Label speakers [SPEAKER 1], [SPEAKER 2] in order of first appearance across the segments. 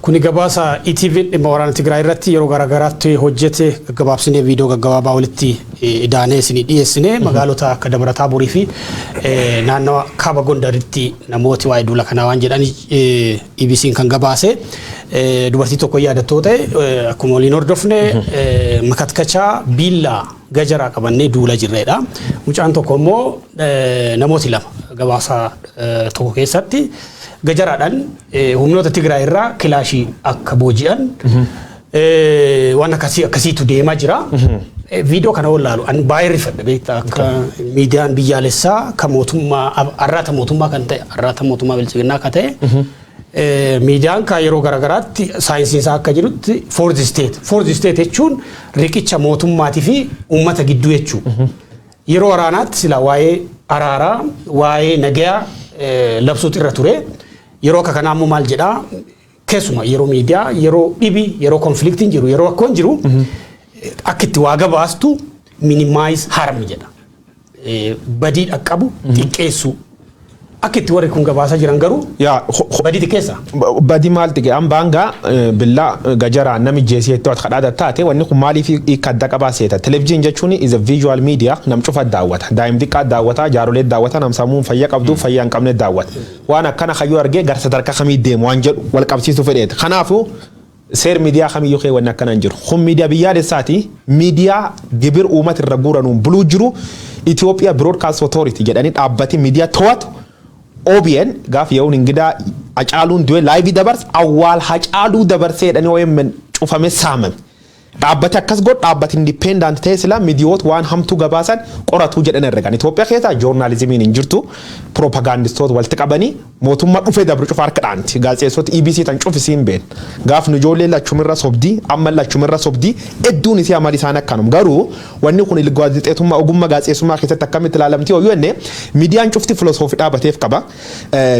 [SPEAKER 1] Kuni gabaasa ETV dhimma waraana Tigraay irratti yeroo garaagaraatti hojjete gaggabaabsinee, viidiyoo gaggabaabaa walitti idaanee isinii dhiyeessine. Magaalota akka Dabra Taaborii fi naannawa kaaba Gondaritti namooti waa'ee duula kanaa waan jedhan EBC'n kan gabaase. Dubartii tokko yaadattoo ta'e, akkuma waliin hordofne, makatkachaa, biillaa, gajaraa qabannee duula jirreedha. Mucaan tokko immoo, namooti lama gabaasa tokko keessatti gajaraadhaan humnoota Tigraay irraa kilaashii akka booji'an, waan akkasii akkasiitu deemaa jira. Viidiyoo kana wallaalu ani baay'ee rifadha, beektaa, akka miidiyaan biyyaalessaa kan mootummaa, arraata mootummaa kan ta'e, arraata mootummaa bilchiginnaa akka ta'e, miidiyaan kan yeroo garaagaraatti saayinsiin isaa akka jirutti fourth state. Fourth state jechuun riqicha mootummaatii fi uummata gidduu jechuudha. Yeroo waraanaatti sila waa'ee araaraa, waa'ee nagayaa labsuutu irra ture. Yeroo akka kanaa immoo maal jedhaa, keessuma yeroo miidiyaa, yeroo dhibi, yeroo conflictiin jiru, yeroo rakkoon jiru, akka itti waa gabaastu minimize harm jedha. Badii dhaqqabu xiqqeessuu. Akka itti warri kun gabaasaa jiran garuu
[SPEAKER 2] Yaa
[SPEAKER 1] badii xiqqeessa.
[SPEAKER 2] Badii maal xiqqee? An baangaa billaa gajaraa nami jeesii itti kadhaa taate, wanni kun maaliif hiika adda qabaa seeta? Television jechuun is a visual media, nam cufa daawwata, daa'im xiqqaa daawwata, jaarolee daawwata, nam sammuun fayya qabdu, fayyaa hin qabne daawwata. Waan akkana kayyoo argee gara sadarkaa kamii deemu waan jedhu wal qabsiisuu fedheeta. Kanaafuu seer miidiyaa kamiyyuu kee wanni akkana hin jiru. Kun miidiyaa biyyaalessaati. Miidiyaa gibir uummata irra guuranuun buluu jiru, Ethiopia Broadcast Authority jedhanii dhaabbati miidiyaa to'atu OBN, gaaf yeroon ingidaa Hacaaluun du'e live dabars, awwaal Hacaaluu dabarsee jedhanii OMN cufame, saamame. Dhaabbati akkas godhu, dhaabbati independent ta'e sila miidiyoota waan hamtuu gabaasan qoratuu jedhan herregan. Itoophiyaa keessa joornaalizimiin hin jirtu. Piroopagaandistoota walitti qabanii mootummaa dhufee dabru cufa harka dhaanti. Gaazexeessota EBC tan cufisiin been. Gaaf nu ijoollee lachumirra sobdii, amma lachumirra sobdii, hedduun isii amali isaan akkanum. Garuu wanni kun gaazexeessummaa, ogummaa gaazexeessummaa keessatti akkamitti ilaalamti yoo jenne, miidiyaan cufti filosoofii dhaabateef qaba.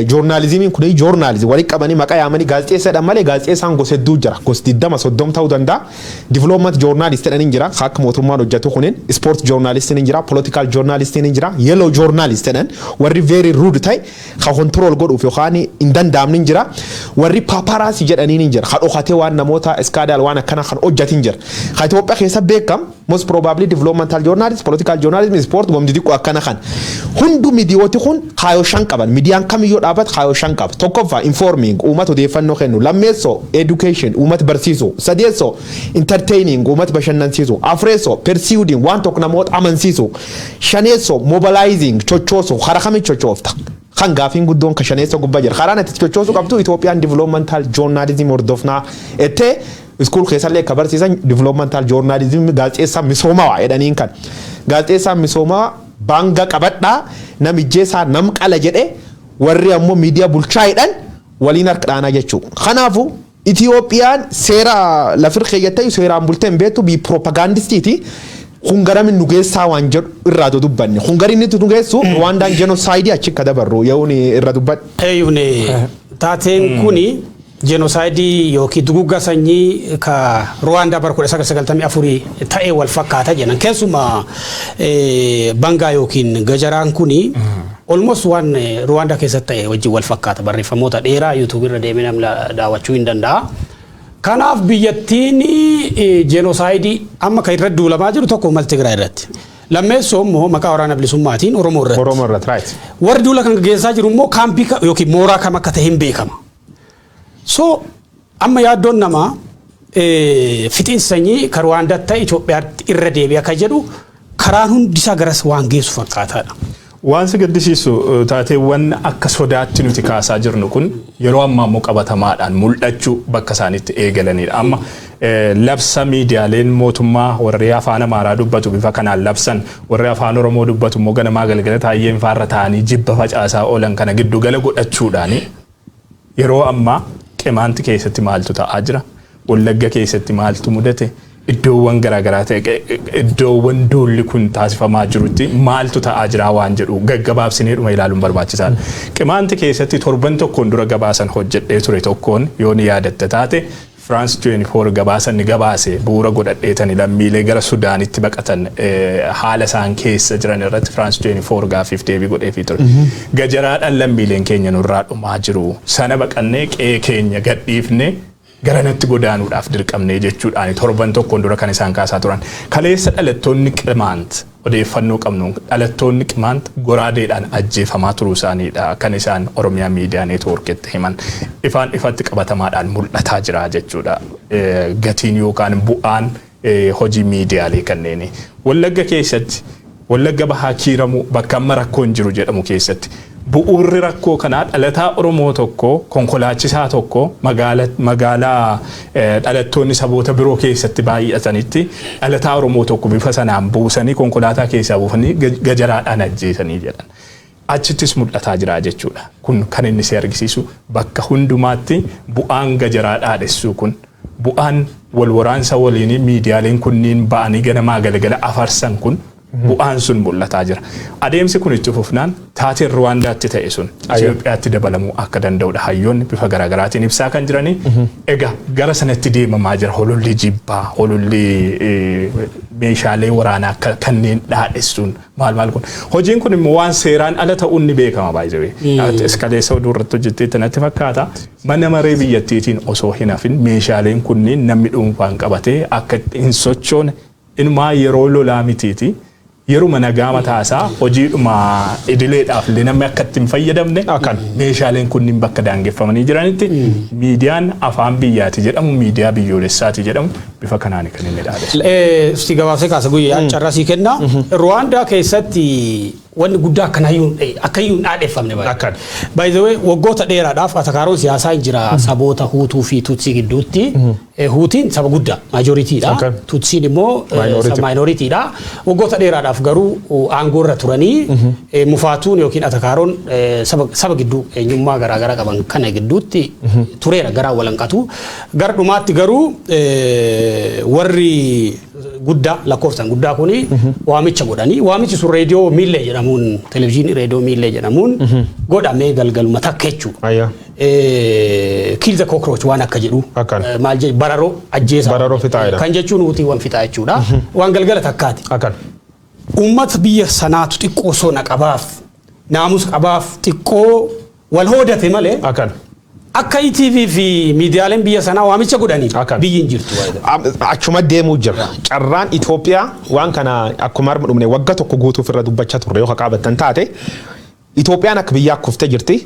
[SPEAKER 2] Joornaalizimiin kun joornaalizimii walitti qabanii maqaa yaamanii gaazexeessadhaan malee, gaazexeessaan gosa hedduu jira. Gosa 20 30 ta'uu danda'a. Development journalist jedhanii jira. Akka mootummaan hojjetu kunin sport journalist ni jira, political journalist ni jira, yellow journalist jedhan, warri very rude ta'e ka control godhuuf yookaan hin danda'amne ni jira. Warri paparazzi jedhanii ni jira. Ka dhokatee waan namoota scandal waan akkana kan hojjetin jira. Ka Itoophiyaa keessa beekam most probably developmental journalist, political journalism, sport, gomdi xiqqoo akkana kan. Hundu miidiyooti kun kaayoo shan qaban. Miidiyaan kamiyyuu dhaabbata kaayoo shan qaba. Tokkoffaa, informing, uummata odeeffannoo kennu. Lammeessoo, education, uummata barsiisu. Sadeessoo, entertaining, uummata bashannansiisu. Afreessoo, persuading, waan tokko namoota amansiisu. Shaneessoo, mobilizing, chochoosu. Karaa kamiin chochoofta? Kan gaafiin guddoon ka shaneessoo gubbaa jira. Karaan itti chochoosuu qabdu Itoophiyaan developmental journalism hordofnaa ettee school keessallee akka barsiisan, developmental journalism, gaazexeessaa misoomaa jedhaniin kan. Gaazexeessaan misoomaa baanga qabadhaa, namijjeessaa nam qala jedhe, warri ammoo miidiyaa bulchaa jedhan waliin harka dhaanaa jechuudha. Kanaafuu Itoophiyaan seera lafir keeyyattee seeraan bultee hin beektu, bii propagaandistiiti. Kun garamin nu geessaa waan jedhu irraa dubbanne. Kun gari inni nu geessu Rwandaan genocide achi akka dabarru yeroon irra dubbadhe.
[SPEAKER 1] Eeyyuun taateen kuni genocide yookiin dugugga sanyii ka Ruwaandaa bara 1994 ta'ee wal fakkaata jedhan. Keessumaa bangaa yookiin gajaraan kuni almost waan Ruwaandaa keessatti ta'e wajjin wal fakkaata. Barreeffamoota dheeraa YouTube irra deemee namni daawwachuu hin danda'a. Kanaaf biyyattiin genocide amma kan irratti duulamaa jiru tokko uummata Tigraay irratti. Lammeessoo immoo maqaa waraana bilisummaatiin Oromoo irratti.
[SPEAKER 2] Oromoo irratti, right.
[SPEAKER 1] Warri duula kan gaggeessaa jiru immoo kaampii yookiin mooraa kam akka ta'e hin beekama. So amma yaaddoon namaa fixiinsa sanyii kan Ruwaandaatti ta'e Itoophiyaatti irra deebi'a kan jedhu, karaan hundisaa garas waan geessu fakkaataadha.
[SPEAKER 3] Waan si gaddisiisu, taateewwan akka sodaatti nuti kaasaa jirnu kun yeroo ammaa immoo qabatamaadhaan mul'achuu bakka isaanitti eegalanidha. Amma labsa miidiyaaleen mootummaa warri afaan Amaaraa dubbatu bifa kanaan labsan, warri afaan Oromoo dubbatu immoo ganamaa galgala taayyeen faarra ta'anii jibba facaasaa oolan kana giddugala godhachuudhaani, yeroo ammaa Qimaanti keessatti maaltu ta'aa jira? Wallagga keessatti maaltu mudate? Iddoowwan garaagaraa ta'e, iddoowwan duulli kun taasifamaa jirutti maaltu ta'aa jira waan jedhu gaggabaabsinee dhuma ilaaluun barbaachisaadha. Qimaanti keessatti torban tokkoon dura gabaasan hojjedhee ture tokkoon, yoo ni yaadatta taate, France 24 gabaasan ni gabaase bu'uura godhadheetani, lammiilee gara Sudaanitti baqatan haala isaan keessa jiran irratti France 24 gaaffiif deebii godheefii ture. Gajaraadhaan lammiileen keenya nurraa dhumaa jiru. Sana baqannee qe'ee keenya gadhiifnee Garanatti godaanuudhaaf dirqamnee jechuudhaan torban tokkoon dura kan isaan kaasaa turan. Kaleessa dhalattoonni Qimaant, odeeffannoo qabnu, dhalattoonni Qimaant goraadeedhaan ajjeefamaa turuu isaaniidha kan isaan Oromiyaa Miidiyaa Neetwoorkitti himan. Ifaan ifatti qabatamaadhaan mul'ataa jira jechuudha. Gatiin yookaan bu'aan hojii miidiyaalee kanneeni. Wallagga keessatti, Wallagga Bahaa Kiiramuu bakka amma rakkoon jiru jedhamu keessatti, bu'uurri rakkoo kanaa dhalataa Oromoo tokko, konkolaachisaa tokko, magaalaa dhalattoonni saboota biroo keessatti baay'atanitti dhalataa Oromoo tokko bifa sanaan buusanii, konkolaataa keessaa buufanii gajaraadhaan ajjeesanii jedhan. Achittis mul'ataa jira jechuudha. Kun kan inni si argisiisu bakka hundumaatti bu'aan gajaraa dhaadhessuu kun, bu'aan wal waraansa waliinii miidiyaaleen kunniin ba'anii ganamaa galgala afarsan kun, bu'aan sun mul'ataa jira. Adeemsi kun itti fufnaan taateen Ruwaandaatti ta'e sun Itoophiyaatti dabalamuu akka danda'udha hayyoonni bifa garaagaraatiin ibsaa kan jiranii. Egaa gara sanatti deemamaa jira hololli jibbaa, hololli meeshaalee waraanaa kanneen dhaadhessuun maal maal kun. Hojiin kun immoo waan seeraan ala ta'uun ni beekama baay'ee. Iskaleessa oduu irratti hojjettee natti fakkaata. Mana maree biyyattiitiin osoo hin hafin meeshaaleen kunniin namni dhuunfaan qabatee akka hin sochoone, inumaa yeroo lolaa mitiiti, yeruma nagaa mataasaa hojiidhuma idileedhaaf illee namni akka itti hin fayyadamne meeshaaleen kunniin bakka daangeffamanii jiranitti miidiyaan afaan biyyaati jedhamu, miidiyaa biyyoolessaati jedhamu bifa kanaan kan inni dhaadessu.
[SPEAKER 1] Si gabaabsee kaasa, guyyaa carraa sii kenna. Ruwaandaa keessatti wanni guddaa akkanayyuu akkayyuu hin dhaadheffamne baay'ee. By the way, waggoota dheeraadhaaf atakaaroon siyaasaa hin jira saboota Huutuu fi Tutsii gidduutti. Huutiin saba guddaa majoritydha. Tutsiin immoo
[SPEAKER 2] Minority.
[SPEAKER 1] minoritydha. Waggoota dheeraadhaaf garuu aangoo irra turanii mufaatuun yookiin atakaaroon saba gidduu eenyummaa garaagaraa qaban kana gidduutti tureera, garaa walanqatu. Gara dhumaatti garuu warri guddaa lakkoofsaan guddaa kuni waamicha godhanii, waamichi sun reediyoo Miillee jedhamuun, televizyiinii reediyoo Miillee jedhamuun godhamee galgaluma takka jechuudha. "Kill the cockroach" waan akka jedhu. Maal jedhu, bararoo ajjeesaa.
[SPEAKER 2] Bararoo fixaa jedha.
[SPEAKER 1] Kan jechuun Huutiiwwan fixaa jechuudha. Waan galgala takkaati. Uummata biyya sanaatu xiqqoo sona qabaaf, naamusa qabaaf xiqqoo wal hoodate malee akka ETV fi miidiyaaleen biyya sanaa waamicha godhanii biyyi hin jirtu.
[SPEAKER 2] Achuma deemuu jira. Carraan Itoophiyaa waan kana akkuma harma dhumne wagga tokko guutuuf irra dubbachaa turre yoo qabattan taate, Itoophiyaan akka biyyaa kuftee jirti.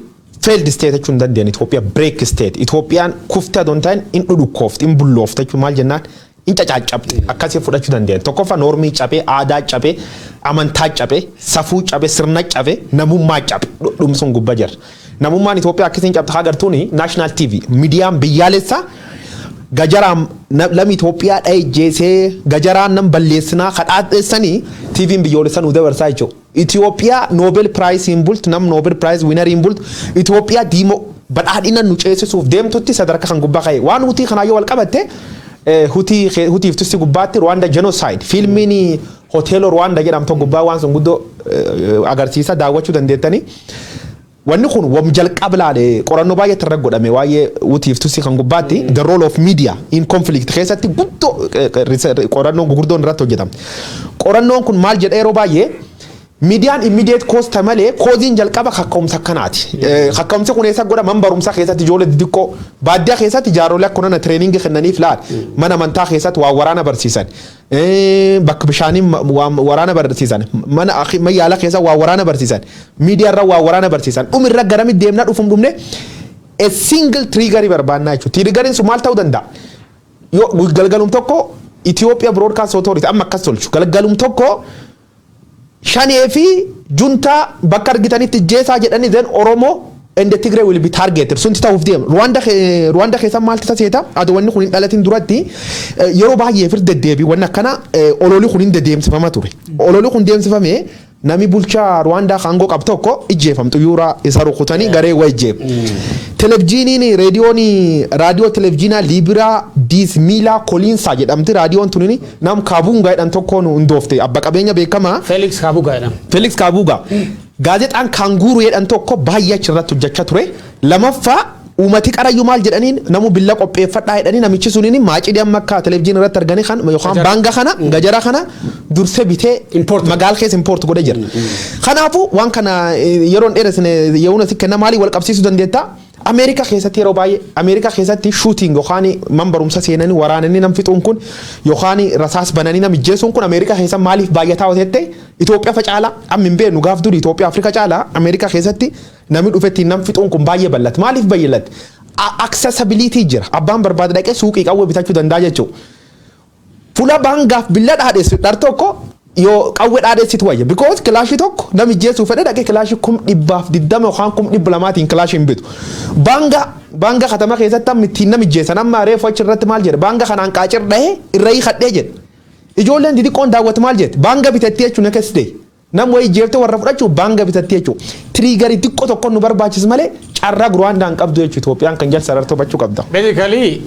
[SPEAKER 2] Failed state jechuun hin dandeenye, Itoophiyaa break state. Itoophiyaan kuftee adoo hin ta'in in dhudhukkoofti, in bulloofte jechuun maal jennaan, in cacaccabte akkasii fudhachuu dandeenya. Tokkoffaa normii cabee, aadaa cabee, amantaa cabee, safuu cabee, sirna cabee, namummaa cabe dhumsuun gubbaa jira. Namummaan Itoophiyaa akkasiin cabte haa gartuuni national TV miidiyaan biyyaalessaa gajaraan lami Itoophiyaa dha'e jeesee gajaraan nam balleessinaa kadhaadheessanii TV'n biyyoolessaa nu dabarsaa jechuudha. Itoophiyaa Nobel Prize hin bultu, nam Nobel Prize winner hin bultu. Itoophiyaa diimo badhaadhina nu ceesisuuf deemtutti sadarkaa kan gubbaa ka'e. Waan Hutii kanaayyoo wal qabatte, Hutii Hutiif Tutsi gubbaatti Rwanda genocide fiilmiin Hoteelo Rwanda jedhamtu gubbaa waan sun guddoo agarsiisa, daawwachuu dandeettanii. Wanni kun wam jalqaba laale qorannoo baay'eetti irra godhame waa'ee Hutiif Tutsi kan gubbaatti, the role of media in conflict keessatti guddoo qorannoon gurguddoon irratti hojjetame. Qorannoon kun maal jedha? Yeroo baay'ee miidiyaan immediate cause malee causeiin jalqaba kaka'umsa akkanaati. Kaka'umsi kun eessa godha? Man barumsaa keessatti ijoollee xixiqqoo, baadiyyaa keessatti jaarolee akkuna na training kennaniif laal, mana amantaa keessatti waa waraana barsiisan, bakka bishaanii waa waraana barsiisan, mana yaala keessa waa waraana barsiisan, miidiyaa irra waa waraana barsiisan, dhumirra garamitti deemnaa dhufum dhumne a single trigger barbaannaa jechuudha. Triggeriin sun maal ta'uu danda'a? Yoo galgalum tokko Ethiopia Broadcast Authority amma akkas tolchu, galgalum tokko Shanee fi juntaa bakka argitanitti jeesaa jedhanii, then Oromoo and the Tigray will be targeted. Sunti ta'uuf deema. Rwanda keessa maalti taseeta? Ado wanni kun hin dhalatin duratti yeroo baay'ee fir deddeebii wanni akkana ololii kun hin deddeemsifama ture. Ololii kun deemsifamee nami bulchaa Rwaandaa aangoo qabu tokko ijjeefamtu yuura isa rukutanii garee wa ijjeef. Televizyiiniin, reediyoon, raadiyoo televiziyoonaa Liibiraa Diis Miilaa Koliinsaa jedhamti, raadiyoon tunini nam Kaabuungaa jedhan tokkoon hundoofte, abba qabeenya beekamaa.
[SPEAKER 1] Felix Kaabugaa jedhama.
[SPEAKER 2] Felix Kaabuugaa. Gaazexaan Kaanguuruu jedhan tokko baay'ee achirratti hojjechaa ture. Lamaffaa uummati qarayyuu maal jedhaniin, namu billa qopheeffadhaa jedhanii, namichi suniin maacidii amma akka televiziyoonii irratti arganii kan yookaan
[SPEAKER 1] Gajara.
[SPEAKER 2] Baanga kana, gajara kana dursee bitee
[SPEAKER 1] Import.
[SPEAKER 2] magaala keessa import godhee jira. Kanaafuu waan kana yeroon dheeressine yeroon asi kenna maalii wal qabsiisuu dandeetta? Ameerikaa keessatti, yeroo baay'ee Ameerikaa keessatti shooting yookaan man barumsa seenanii waraananii nam fixuun kun yookaan rasaas bananii nam ijjeesuun kun Ameerikaa keessa maaliif baay'ataa hojjette? Itoophiyaa fa caalaa amma hin beeknu. Gaaf duri Itoophiyaa Afrikaa caalaa Ameerikaa keessatti namni dhufetti nam fixuun kun baay'ee bal'ate. Maaliif baay'ate? Accessibility jira. Abbaan barbaade dhaqee suuqii qawwee bitachuu danda'a jechuudha. Fuula baangaaf billa dhaadheessu dhar tokko yoo qawwee dhaadheessitu wayya. Because kilaashii tokko namni ijjeesuu fedhe dhaqee kilaashii 20,000 yookaan 200,000 kilaashii hin bitu. Baanga baanga katama keessatti amma ittiin nama ijjeessan, amma reefu achi irratti maal jedhe? Baanga kanaan qaacir dhahee irra hiikadhee jedhe. Ijoolleen xixiqqoon daawwatu maal jette? Baanga bitatti jechuun akkas ta'e. Nam wayii jeeftee warra fudhachuu baanga bitatti jechuudha. Trigger xiqqoo tokko nu barbaachisu malee carraa Ruwaandaan qabdu jechuudha. Itoophiyaan kan jala sarartuu hubachuu qabda.
[SPEAKER 1] Basically